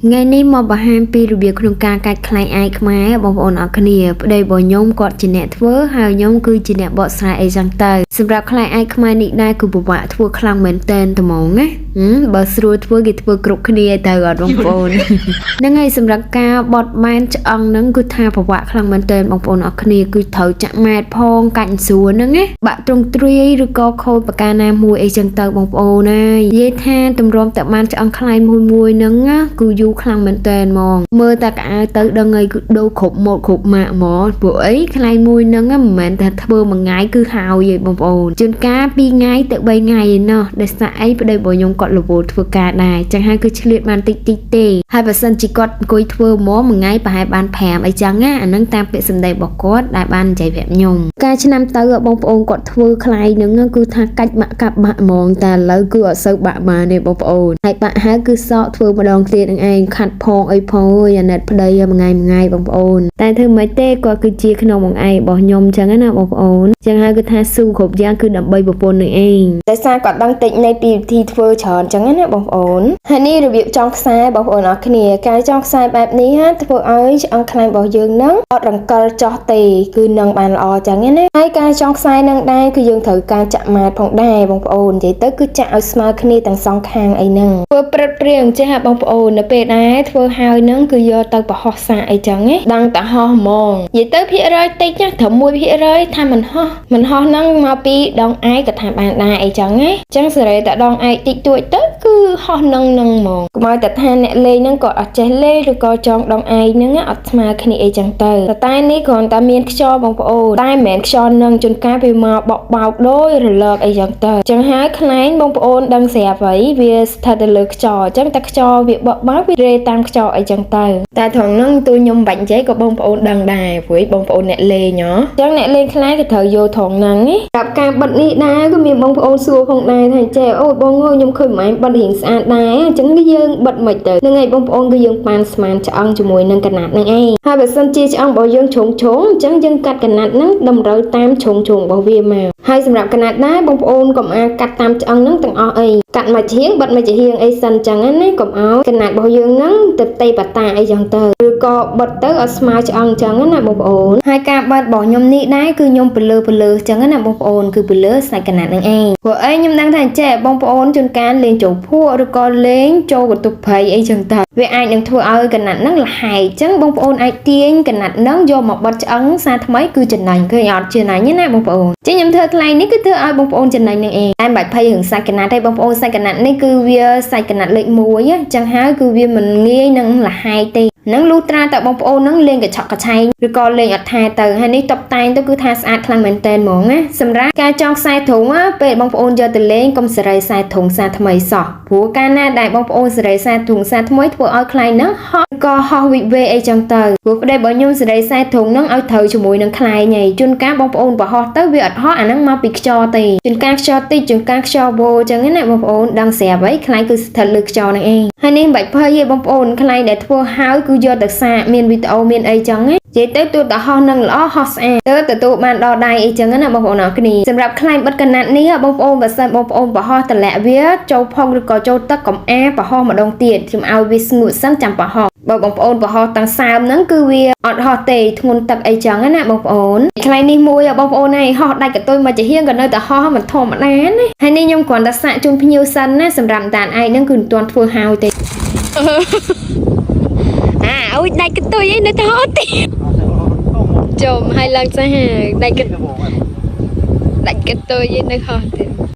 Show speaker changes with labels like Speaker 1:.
Speaker 1: ថ្ងៃនេះមកបង្ហាញពីរបៀបក្នុងការកាច់ខ្លែងឯកខ្មែរបងប្អូនអរគ្នាប្តីរបស់ខ្ញុំគាត់ជាអ្នកធ្វើហើយខ្ញុំគឺជាអ្នកបកស្រាយអីចឹងទៅសម្រាប់ខ្លែងឯកខ្មែរនេះដែរគឺពិបាកធ្វើខ្លាំងមែនតែនត្មងណាហឹមបើស្រួលធ្វើគេធ្វើគ្រប់គ្នាទៅអត់បងប្អូន ហ្នឹងហើយសម្រាប់ការបត់បែនឆ្អឹងហ្នឹងគឺថាពិបាកខ្លាំងមែនទែនបងប្អូនអរគ្នាគឺត្រូវចាក់ម៉ែតផងកាច់ស្រួលហ្នឹងណាបាក់ត្រង់ទ្រាយឬក៏ខូចប្រការណាមួយអីចឹងទៅបងប្អូនណានិយាយថាតម្រាំតែបានឆ្អឹងខ្លែងមួយមួយហ្នឹងណាគឺយូរខ្លាំងមែនទែនហ្មងមើលតែកៅអៅទៅដឹងហើយគឺដូរគ្រប់ម៉ូតគ្រប់ម៉ាកហ្មងព្រោះអីខ្លែងមួយហ្នឹងណាមិនមែនថាធ្វើមួយថ្ងៃគឺហើយទេបងប្អូនជួនកាល2ថ្ងៃទៅ3ថ្ងៃឯណោះដោយសារអីប្តីរបស់ខ្ញុំគាត់រវល់ធ្វើការដែរចឹងហើយគឺឆ្លៀតបានតិចតិចទេហើយបើសិនជាគាត់អង្គុយធ្វើហ្មងមួយថ្ងៃប្រហែលបាន5អីចឹងណាអាហ្នឹងតាមពាក្យសម្ដីរបស់គាត់ដែលបាននិយាយប្រាប់ខ្ញុំកាលឆ្នាំទៅបងប្អូនគាត់ធ្វើខ្លែងហ្នឹងគឺថាកាច់បាក់កាប់បាក់ហ្មងតែឥឡូវគឺអត់សូវបាក់បានទេបងប្អូនហើយបាក់ហើយគឺសក់ធ្វើម្ដងទៀតនឹងឯងខាត់ផងអីផងអើយអាណិតប្តីមួយថ្ងៃមួយថ្ងៃបងប្អូនតែធ្វើមិនទេគាត់គឺជាក្នុងបងឯងរបស់ខ្ញុំចឹងណាបងប្អូនចឹងហើយគឺថាស៊ូគ្រប់យ៉ាងគឺដើម្បីប្រពន្ធនឹងឯង
Speaker 2: ដោយសារគាត់ដឹងតិចនៃពីវិធីធ្វើច្រើនចឹងណាបងប្អូនហើយនេះរបៀបចងខ្សែបងប្អូនអរគ្នាការចងខ្សែបែបនេះហាធ្វើឲ្យឆ្អឹងខ្លែងរបស់យើងនឹងអត់រង្គើចោះទេគឺនឹងបានល្អចឹងណាហើយការចងខ្សែនឹងដែរគឺយើងត្រូវការចាក់ម៉ែត្រផងដែរបងប្អូននិយាយទៅគឺចាក់ឲ្យស្មើគ្នាទាំងសងខាងអីហ្នឹងធ្វើព្រឹតព្រៀងចេះហ่ะបងប្អូននៅពេលដែរធ្វើហើយហ្នឹងគឺយកទៅប្រហោះសាកអីចឹងណាដឹងតែហោះហ្មងនិយាយទៅភាគរយតិចណាត្រឹម1%ថាមិនហោះមិនហោះហ្នឹងមកពីដងឯកក៏ថាបានដែរអីចឹងណាចឹងសេរីតែដងឯកតិចតួចទៅគឺហោះនឹងនឹងហ្មងកុំឲ្យតែថាអ្នកលេងហ្នឹងក៏អត់ចេះលេងឬក៏ចងដងឯកហ្នឹងអត់ស្មើគ្នាអីចឹងទៅតែនេះគ្រាន់តែមានខ្យល់បងប្អូនតែមិនមែនខ្យល់នឹងជួនកាលវាមកបក់បោកដោយរលកអីចឹងទៅចឹងហើយខ្លែងបងប្អូនដឹងស្រាប់ហើយវាស្ថិតទៅលើខ្យល់ចឹងតែខ្យល់វាបក់បោកវារេតាមខ្យល់អីចឹងទៅតែត្រង់ហ្នឹងទូខ្ញុំមិនបាច់និយាយក៏បងប្អូនដឹងដែរព្រោះបងប្អូនអ្នកលេងហ៎ចឹងអ្នកលេងខ្លែងក៏ត្រូវយល់ត្រង់ហ្នឹងណាប្រាប់ការបិទនេះដែរក៏មានបងប្អូនសួរផងដែរថាចេះអូយបងអើយខ្ញុំឃើញម៉ែបិទរៀងស្អាតដែរអញ្ចឹងគឺយើងបិទមិនទៅហ្នឹងហើយបងប្អូនគឺយើងប៉ានស្មានឆ្អឹងជាមួយនឹងកណាត់ហ្នឹងឯងហើយបើសិនជាឆ្អឹងរបស់យើងជ្រុងជ្រុងអញ្ចឹងយើងកាត់កណាត់ហ្នឹងតម្រូវតាមជ្រុងជ្រុងរបស់វាមកហើយសម្រាប់កណាត់ដែរបងប្អូនកុំអាកាត់តាមឆ្អឹងហ្នឹងទាំងអស់អីកាត់មួយជាងបិទមួយជាងអីសិនអញ្ចឹងណាកុំឲ្យកណាត់របស់យើងហ្នឹងទៅតេបតាអីចឹងទៅឬក៏បិទទៅអត់ស្មើឆ្អឹងអញ្ចឹងណាបងប្អូនហើយការបិទរបស់ខ្ញុំនេះដែរគឺខ្ញុំពលឺពលឺអញ្ចឹងណាបងប្អូនគឺពលឺសាច់កណាត់ហ្នឹងឯងព្រោះអីខ្ញុំដឹងថាចេះបងប្អូនជួនកាលលេងចូលភក់ឬក៏លេងចូលកន្ទុះព្រៃអីចឹងទៅវាអាចនឹងធ្វើឲ្យកណាត់ហ្នឹងលហែកអញ្ចឹងបងប្អូនអាចទាញកណាត់ហ្នឹងយកមកបិទឆ្អឹងសារថ្មីគឺចំណេញឃើញអត់ចំណេញទេណាបងប្អូនចឹងខ្ញុំធ្វើថ្លៃនេះគឺធ្វើឲ្យបងប្អូនចំណេញនឹងឯងតែមិនបាច់ភ័យរឿងសាច់កណាត់ទេបងប្អូនសាច់កណាត់នេះគឺវាសាច់កណាត់លេខ1អញ្ចឹងហើយគឺវាមិនងាយនឹងលហែកទេនឹងលុះត្រាតែបងប្អូននឹងលេងកញ្ឆក់កញ្ឆែងឬក៏លេងអត់ថែទៅហើយនេះតបតែងទៅគឺថាស្អាតខ្លាំងមែនតើហ្មងណាសម្រាប់ការចងខ្សែធុងពេលបងប្អូនយកទៅលេងកុំសេរីខ្សែធុងសាថ្មីសោះព្រោះកាលណាដែលបងប្អូនសេរីខ្សែធុងសាថ្មីធ្វើឲ្យខ្លែងហ្នឹងហោះក៏ហោះវិវេអីចឹងទៅព្រោះប្តីរបស់ខ្ញុំសេរីខ្សែធុងហ្នឹងឲ្យត្រូវជាមួយនឹងខ្លែងឯងជួនកាលបងប្អូនប្រហោះទៅវាអត់ហោះអាហ្នឹងមកពីខ្យល់ទេជួនកាលខ្យល់តិចជួនកាលខ្យល់វោចឹងណាបងប្អូនដឹងស្រាប់ហើយខ្លែងគឺស្ថិតលើខ្យល់ហ្នឹងឯងហើយនេះមិនបាច់ភ័យទេបងប្អូនខ្លែងដែលធ្វើហើយគឺយកទៅសាកមានវីដេអូមានអីចឹងណានិយាយទៅទូទៅហោះនឹងល្អហោះស្អាតទៅទទួលបានដល់ដៃអីចឹងណាបងប្អូនអរគ្នាសម្រាប់ខ្លែងបិទកណាត់នេះបងប្អូនបើសិនបងប្អូនប្រហោះតម្លាក់វាចូលផុងឬក៏ចូលទឹកកុំអាប្រហោះម្ដងទៀតខ្ញុំឲ្យវាស្ងួតសិនចាំប្រហោះបើបងប្អូនប្រហោះតាំងសើមហ្នឹងគឺវាអត់ហោះទេធ្ងន់ទឹកអីចឹងណាបងប្អូនខ្លែងនេះមួយបងប្អូនហើយហោះដាច់កតុយមកជាហៀងក៏នៅតែហោះមិនធម្មតាណាហើយនេះខ្ញុំគ្រាន់តែសាកជូនភ្ញៀវសិនណាសម្រាប់តានឯងហ្នឹងគឺមិនទាន់ធ្វើហើយទេ
Speaker 1: អាអូយដាច់កតុយអីនៅតែហត់ទេជុំហើយឡើងសាហាវដាច់កដាច់កតុយអីនៅហត់ទេ